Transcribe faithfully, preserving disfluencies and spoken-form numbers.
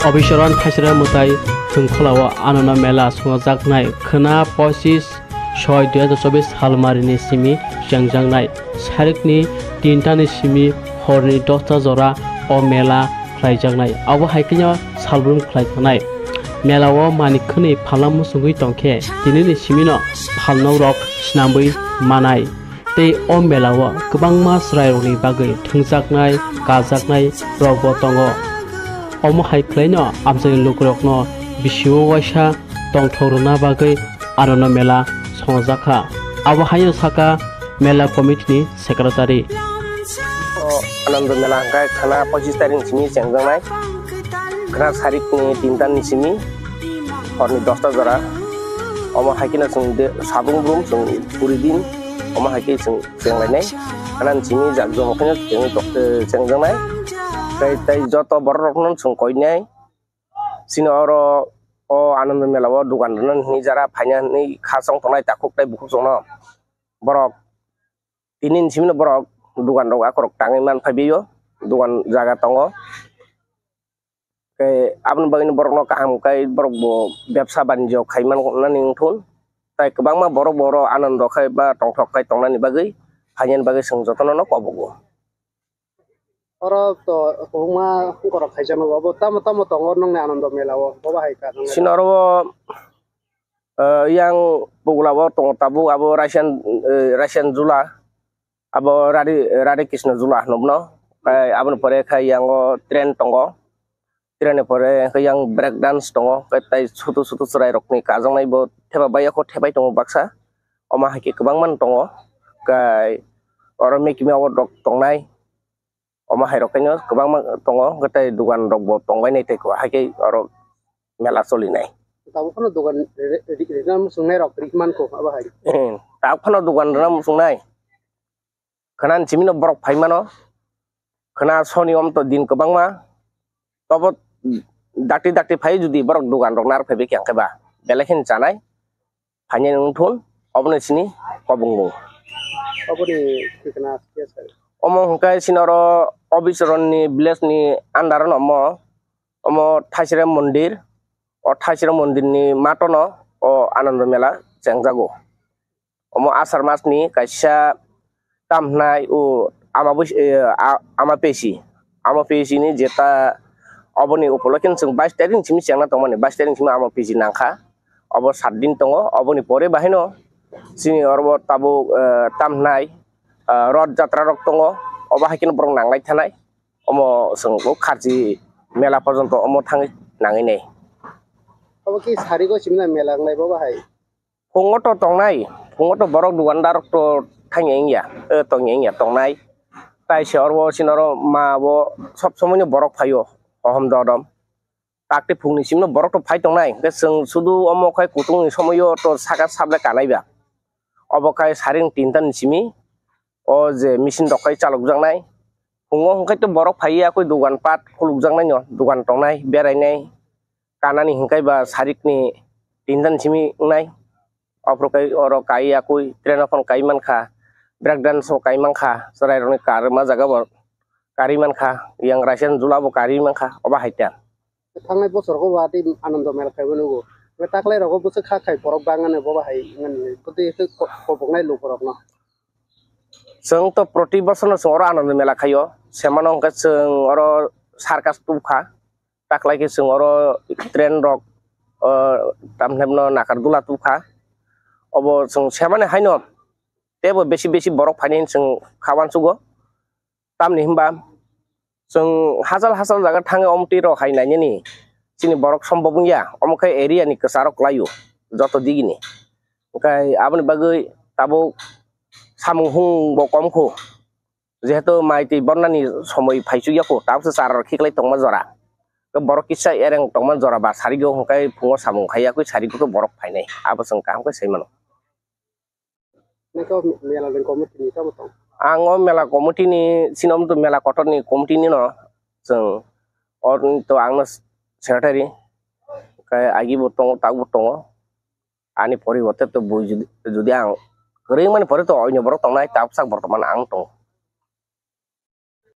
Obisoron thaisra mwtai thwngkhwlao Ananda Mela songjaknai khwna pochis soi dui hazar chobis salmarini simi chengjaknai. Sarikni tintani simi horni dosta jora o mela khlaijaknai. Abo hai kheno salbrum khlai thangnai. Melao manik khwnwi phalna muchungwi tongkhe tinini simino phalnokrok snamwi manai. Tei o melao kwbangma chwrairokni bagwi thwngjaknai, kajaknai rokbo tongo. Omo hai khwlaino amchaini lukurokno bisio waisa tongthok rwna bagwi Ananda Mela songjakha. Abo haino sakha Mela Committee ni Secretary. O Ananda Mela hwnkhe khwna pochis tarikni simi chengjaknai. Khwna sarikni tinta ni simi horni dosta jora. Omo hai kheno chwng de, sabung brum chwng puri din. Omo hai khe chwng chenglainai. Khwna ni simi jak jomo kheno chwng tok, eh, chengjaknai. Tei, tei joto borok rokno chwng koinai. Chini oro o Ananda Mela o dogan rwna hinwi jara phaina hinwi kha chong tongnai takhuk tei bukhuk chwngno. Borok tini ni simi no borok dogan rok akorok tangwi man phai bio, dogan jaga tongo. Tei aboni bagwi no borok no kaham khe borok bo bebsa banijyo khai man nani wngthun. Tai kwbangma borok bo oro anando khai ba tongthok khai tongnani bagwi phainani bagwi chwng jotono no kobogo. Oro to kwbangma borok khaijak nogo, abo tamo tamo tongo nongni Anando Mela o, bo bahai ka nang. Sini oro o, eh, yang pugla o tongo tabuk abo Russian, eh, Russian jula, abo Radi, Radi Krishna jula hinwi bono. Khai aboni pore khai yang o train tongo, train ni pore khai yang break dance tongo, khai tai sutu sutu chwrai rokni kajaknai bo theba bai o thepai tongo baksa, omo hai khe kwbangma tongo, khai oro mikima o rok tongnai. Omo hai rok khe no kwbangma tongo, hwnkhe tei dogan rok bo tongbai nai tei hai khe oro mela choli nai. Tabuk phano dogan re-, re-, rina muchung nai rok ri man kho abo hai. Hmm, tabuk phano dogan rina muchung nai. Khwna ni simi no borok phai mano. Khwna soni om to din kwbangma. Tobo dakti dakti phai jodi borok dogan rok nar phai bai khe ang khe ba belai khe chanai. Phainani wngthun, oboni sini kobongbung. Oboni thikna khe sai. Omo hwnkhe sini oro Obichoronni village ni under no omo, omo Thaisira mondir, o Thaisira mondir ni mato no o Anando Mela chengjago. Omo Asar mas ni kaisa tam hwnai o ama bwis-, eh, a-, ama pesi. Ama pesi ni jeta oboni upolokhe chwng bais tarik ni simi chengna tongmani, bais tarik ni simi ama pesi nangkha. Obo sat din tongo, oboni pore bahaino chini oro tabuk, eh, tam hwnai, eh, Roth Jatra rok tongo, obo hai kheno borok nanglai thanai. Omo chwng o Kharchi mela porjonto omo thangwi nangwi nai. Obo khe sarigo simna mela wngnai bo bahai? Phungo to tongnai, phungo to borok dukandar rok to thangya wngya, eh, tongya wngya tongnai. Tai se oro bo chini oro ma bo sob somoi no borok phaio, ohom dodom. Takti phungni simi no borok to phai tongnai, hwnkhe chwng sudu omo khai kutung ni somoi o to saka sable kanai ba. Obo khai saring tinta ni simi, o je machine rok khai chalokjaknai. Phungo hwnkhe to borok phaiya koi dogan pat khulukjaknai no, dogan tongnai, berainai, kanani hwnkhe ba sarikni tindan simi wngnai. Ophru kai oro kai yakui train o phano kai mankha, break dance o kai mankha, chwrai rokni karma jaga bo karwi mankha, yang Russian jula bo karwi mankha, obo hai ta. Thangnai bosor ko watwi Anando Mela khaibo nugo. Taklai rogo bwswk kha khai borok bangani bo bahai wngani. Bwtwi koboknai lukurokno. Chwng to proti bosor no chwng oro Anando Mela khaio. Semano hwnkhe chwng oro circus tubkha. Taklai khe chwng oro train rok, o, tamhinai bono nakar dula tubkha. Obo chwng semani haino teibo besi besi borok phainai chwng kha uansugo. Tamni hinba chwng hachal hachal jaga thangwi omtwi rok hai nainani chini borok sombok wngya, omo khe area ni kwcharo kwlaio joto digini. Hwnkhe aboni bagwi tabuk samung hung bo kom kho, jehetu mai twi bornani somoi phaichukya kho, tabukse chara rok khiklai tongma jora. Borok kisa ereng tongma jora ba sarigo hwnkhe phungo samung khai yakwi sarigo khe borok phainai, abo chwng kaham khe sai mano. Nokha mela ni committee ni tamo tong? Ang o mela committee ni, chini omo to mela kotor ni committee ni no chwng, or to ang no secretary, khe agi bo tongo, tak bo tongo. Ani poriborte to bui judi, judi ang kwrwi mani pore to oino borok tongnai, tak sak bortoman ang tongo.